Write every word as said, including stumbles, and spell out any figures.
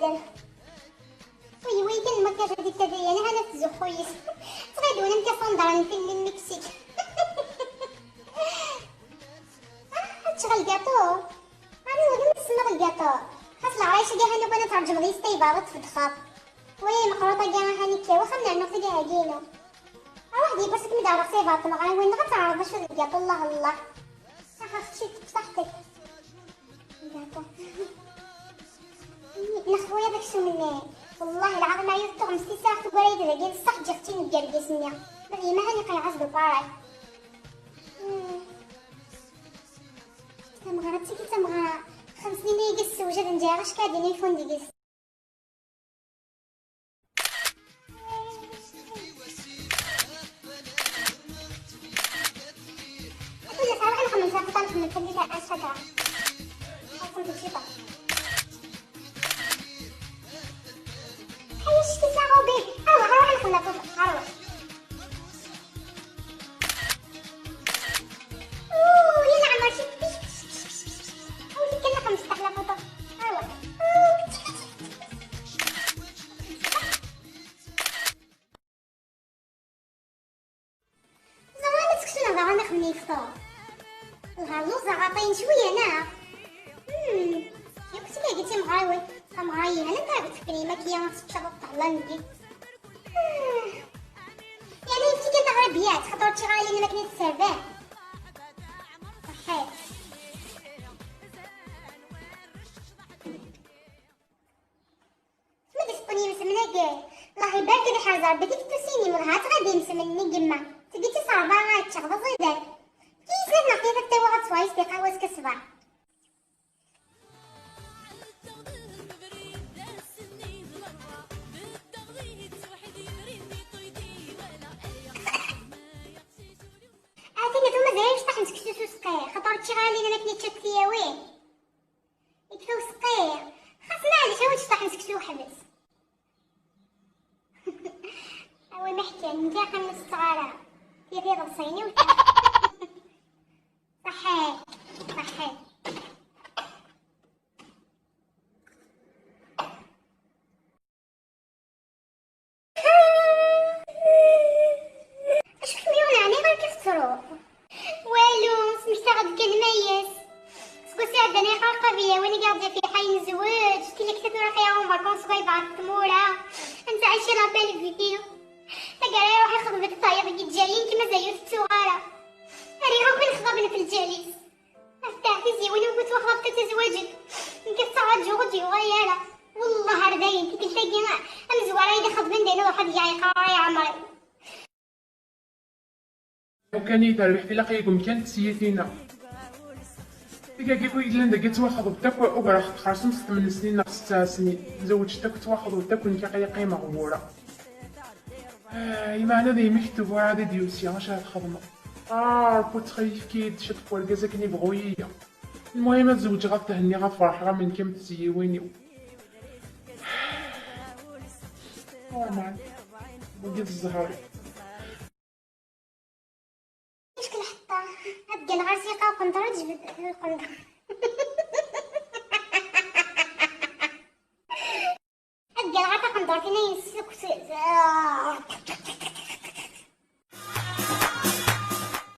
Dal. Wi, wi kan lmakyaj ad ittadey, yani hana tzuxxu yis. Tɣidun am kafandra n film n Mexique. Ah, ad teččeɣ lgaṭu. Ani ur d-tsemmeḍ lgaṭu. Xas leɛrayec-agi hana kan ad tṛeǧmeḍ yis taybaḍ ad tfedxeḍ. Waya imeqruṭ-agi, aha nekki ar waxxam nernu tigi hagi-inu. Aruḥ d yiwwas ad kem-id-ɛerḍeɣ s ibaṭ tmeɣriwin, neɣ ad teɛreḍ acu d lgaṭu, Allah, Allah. Axa, kečči bṣaḥtek. Lgaṭu. Neɣ wiyaḍ aksum-nni. Wallahi lɛaḍim, ɛyiɣ tuɣmest i sɛiɣ tugar-iyi-d dagi, n ṣṣeḥ ǧǧiɣ-tt-in deg yergis-nni. Ma d yemma hani qiɛɛeɣ deg uparay. Hmm. Tameɣra, d tigi d tameɣra. Xemsin-nni i yi-d-ssewjaden, ǧǧiɣ acka din ifun deg-s. Kul sɛa waḥed nxemmem s lfuṭa, nxemmem fell-i ta-, ass-a ta. Ass-a n tǧiba. Ḥayi, cki sa, Rubi. Arwaḥ, arwaḥ nxemmem lfuṭa. Arwaḥ. Ooh, ya leɛmer, cki. Awi kan nxemmem s lfuṭa. Arwaḥ. Ooh. Ẓer ma seksu neɣ daɣen ixemmem yefṭer. Lɣar lluẓeɣ aṭayen cwiya, neɣ? Hmm, yakk tigagi d timeɣriwin. Tameɣra yelhan anta ara tefken yemma-k-ya ad teččeḍ ad teṭṭehleḍ deg-i. Hmm. Yeɛni yefti kan taɣribiyat, xaṭer ur ččiɣ ara ayen akken i tserdan. Ṣaḥḥit. Ma d-isṭun yimesmen-agi? Allah ibarek, ad iḥrez Rebbi tiktusin-im, wellah ad tɣab imesmen-nni n yemma. Tagi d tis ṛebɛa ad ččeɣ, d aẓidan. Efk-iyi snat neɣ tlata ad t-awiɣ ad sweɣ yis tiqahwa azekka ṣṣbeḥ. Atan atu mazal imecṭaḥ n seksu s useqqi, xaṭer ččiɣ alin akken i ččat tiyawi. Yekfa useqqi. Xas maɛlic, awi-d cṭaḥ n seksu weḥd-s. Awi ma ḥkan, nekk aqim ur setteɣ ara. Tirri ḍebṣin-iw. Ṣaḥḥit, ṣaḥḥit. Acu kem-yuɣen ɛni ɣer-k i tettruḍ? Walu, smektaɣ-d kan mayes. Seg wass iɛeddan ay qqareɣ-d i win i ɣ-d-yaf iḥay nezweǧ, tilekta tura aql-aɣ en vacances ɣer tmura, ad nettɛici la belle vie. Taggara iruḥ ixḍeb-d tayeḍ deg Lezzayer, nekk mazal ur tettuɣ ara. Riɣ akk inexḍaben f lǧal-is. Aftah, tiziwin ur ttwaxḍabt ad tezwaǧen. Nekk ad ttṛaǧuɣ ur d-yuɣal ara. Wellah ar dayen, tikkelt-agi amezwar ay d-ixeḍben d ayen ruḥ ad yeɛyeq ara yeɛmer. Lukan i terbiḥt ilaq-iyi deg umkan n tiyita-ina. Tigagi akk yellan dagi ttwaxḍebt akk, ugareɣ xersent s tmen snin neɣ setta snin. Zewǧent akk, ttwaxḍebt akk, nekk aql-i qqimeɣ wura. Ah, imeɛna d yimi ketteb ur ɛad i d-yusi, acu ara txedmeḍ? Ah, Rebbi ttxil yefk-iyi-d ciṭ n wergaz akken ibɣu yili. Lmuhim ad zewǧeɣ, ad thenniɣ, ad ferḥeɣ am nekk am tezyiwin-iw. Normal. Wagi d zzher-iw. Icek lḥeṭṭa. Ad ggalleɣ ɣer siqa uqenṭar ad jbed lqenṭar. Ad ggalleɣ ɣer taqenṭart-ina yessukkes.